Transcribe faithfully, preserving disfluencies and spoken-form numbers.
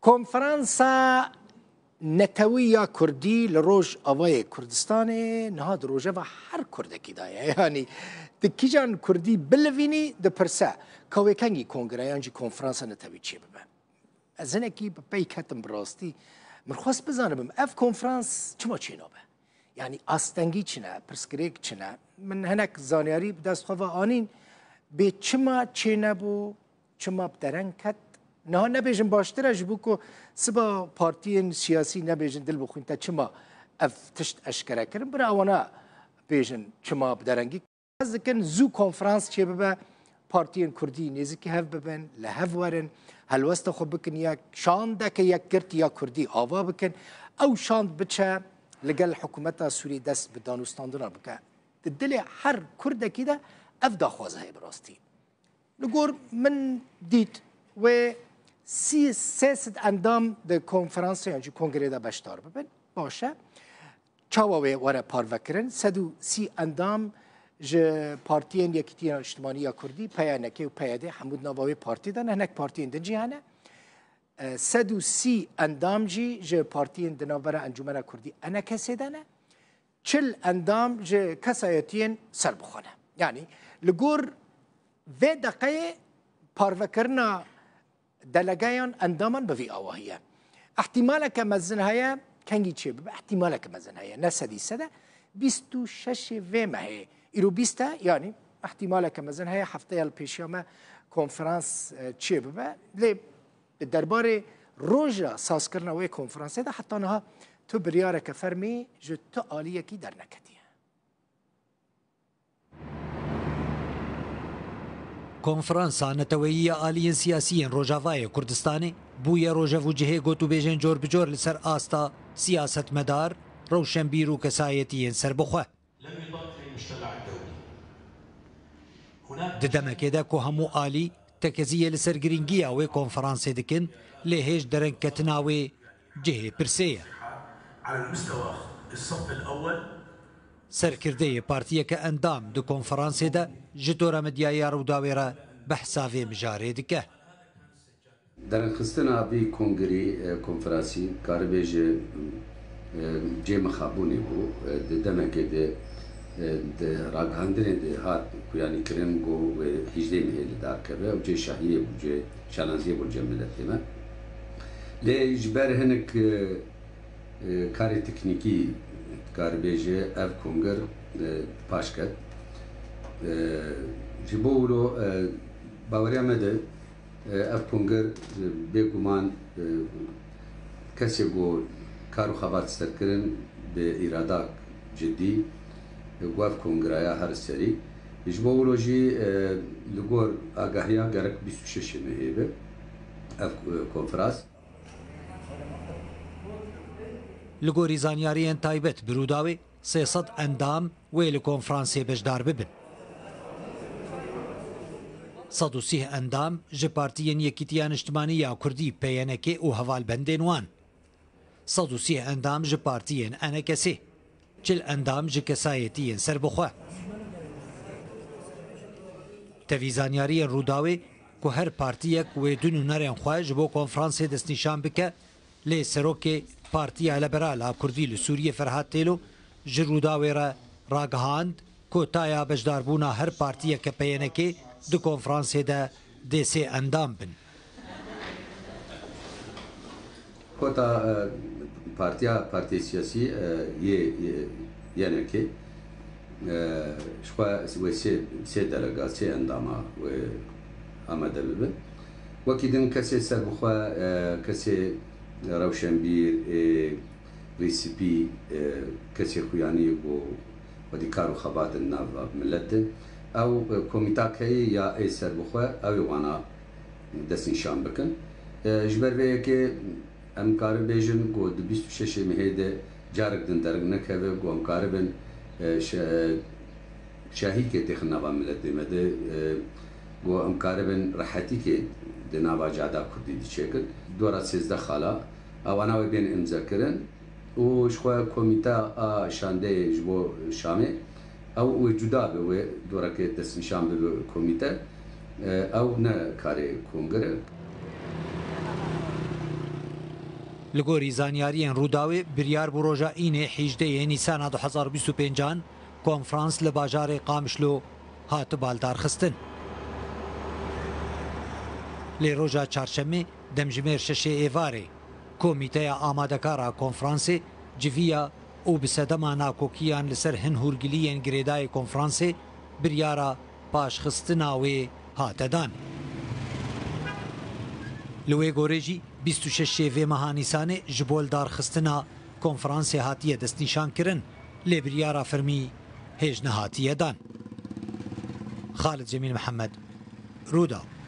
Konferansa Netewî ya Kurdî li Rojavayê Kurdistanê niha di rojeva her Kurdekî de ye. Yanî tu kîjan Kurdî bilivînî dipirse, ka wê kengî kongre yan jî konferansa netewî çêbibe. Ez hinekî bi pey ketim bi rastî. Min xwest bizanibim, ev konferans çima çênabe? Yanî astengî çi ne, pirsgirêk çi ne? Min hinek zanyarî bi dest xwe ve anîn, bê çima çênebû, çima bi dereng ket? Niha nebêjin baştir e, ji bo ku siba partiyên siyasî nebêjin dil bi xwîn te çima ev tişt eşkere kirin. Bira wana bêjin çima bi derengî. Ez dikin zû konferans çêbibe, partiyên Kurdî nêzîkî hev bibin, li hev werin, helwesta xwe bikin yek, şandeke yekgirtî ya Kurdî ava bikin. Ew şand biçe li gel hikûmeta Sûriyê dest bi danûstandina bike. Di dilê her Kurdekî de ev daxwaza heye bi rastî. Li gor min dît wê sî sê sed endam di konferansê yan jî kongreyê de beşdar bibin. Baş e. Çawa wê were parvekirin? Sed û sî endam ji partiyên Yekîtiya Niştimanî ya Kurdî, P Y N K û P Y D, hemû di nava wê partî de ne, hinek partiyên din jî hene. E, sed û sî endam jî ji partiyên di navbera Encûmena Kurdî, E N K S, de ne. Çil endam ji kesayetiyên serbixwe ne. Yanî li gor vê deqeyê parvekirina delegeyan, endaman bi vî awahî ye. Îhtîmaleke mezin heye, kengî çêbibe, îhtîmaleke mezin heye, ne sedî sed e, bîst û şeş vê mehê, îro bîst e, yanî îhtîmaleke mezin heye, hefteya li pêşiya me konferans, e, çêbibe. Lê di derbarê roja sazkirina wê konferansê de heta niha tu biryareke fermî ji tu aliyekî derneketiye. Konferansa Neteweyî ya Aliyên Siyasî yên Rojavayê Kurdistanê bûye rojev û cihê gotûbêjên cor bi cor li ser asta siyasetmedar, rewşenbîr û kesayetiyên serbixwe. Di demekê de ku hemû alî tekeziyê li ser girîngiya wê konferansê dikin, lê hêj derengketina wê cihê pirsê ye. Serkirdeyê partiyeke endam di konferansê de ji tora medyaya Rûdawê re behsa vê mijarê dike. Derengxistina vî kongrî, e, konferansî, karibê ji, e, cê mixabûnê bû. E, di demekê de, e, di ragihandinê de hat xuyanîkirin ku wê hîjdeh mehê li dar keve û cê şahiyê bû, cê şanaziyê bû cem miletê me. Lê ji ber hinek, e, e, karê teknîkî, karibêje ev konger, e, paş ket. E, ji bo wilo, e, baweriya me de, e, ev konger, e, bêguman, e, kesê ku kar û xebat ser kirin bi îradak cidî, e, ku ev kongraya her serî. Ji bo wilo jî, e, li gor agahiya gerek bîst û şeş mehê be ev, e, konferans. Li gorî zanyariyên taybet bi Rûdawê, sê sed endam wê li konferansê beşdar bibin. Sed û sîh endam ji partiyên Yekîtiya Niştimanî ya Kurdî, P Y N K, û hevalbendên wan. Sed û sîh endam ji partiyên E N K S, çil endam ji kesayetiyên serbixwe. Tevî zanyariyên Rûdawê ku her partiyek wê du nûnerên xwe ji bo konferansê destnîşan bike, lê serokê Partiya Liberal a Kurdî li Sûriyê Ferhat Têlo ji Rûdawê re ragihand ku taya beşdarbûna her partiyeke P Y N K di konferansê de dê sê endam bin. Kota, e, partiya, partiyê siyasî, e, yê, yê, Y N K, e, ji xwe wê sê, sê delega, sê endama wê amade bibe. Wekî din kesê serbixwe, e, kesê rewşenbîr, ê rîspî, e, kesê xuyanî ku xwedî kar û xebat in nav milet de. Ew, e, komîta keyê ya ê serbixwe, ew ê wana destnîşan bikin. E, ji ber vê yekê em karin bêjin ku di bîst û şeşê mehê de carek din derg nekeve, ku em karibin, e, şe-, şahîkê têxin nava miletê me de, e, ku em karibin rehetîkê di nava cihada kurdî de çêkin. Dora sêzdeh xala, ewana wê bên îmzekirin û ji xwe komîta a şandeyê ji bo Şamê, ew wê cuda be, wê dorekê destnîşan bibe komîte. E, ew ne karê kongre. Li gorî zanyariyên Rûdawê, biryar bû roja Înê hîjdeh yê Nîsana du hezar bîst û pêncan konferans li bajarê Qamişlo hati baldarxistin. Lê roja çarşemê, demjimêr şeşê êvarê, Komîteya Amadekar a Konferansê civiya û bi sedema nakokiyan li ser hin hûrgiliyên girêdayî konferansê biryara paşxistina wê hate dan. Li wê gorê jî bîst û şeşê vê meha Nîsanê ji bo lidarxistina konferansê hatiye destnîşankirin, lê biryara fermî hêj nehatiye dan. Xalid Cemîl Mihemed, Rûdaw.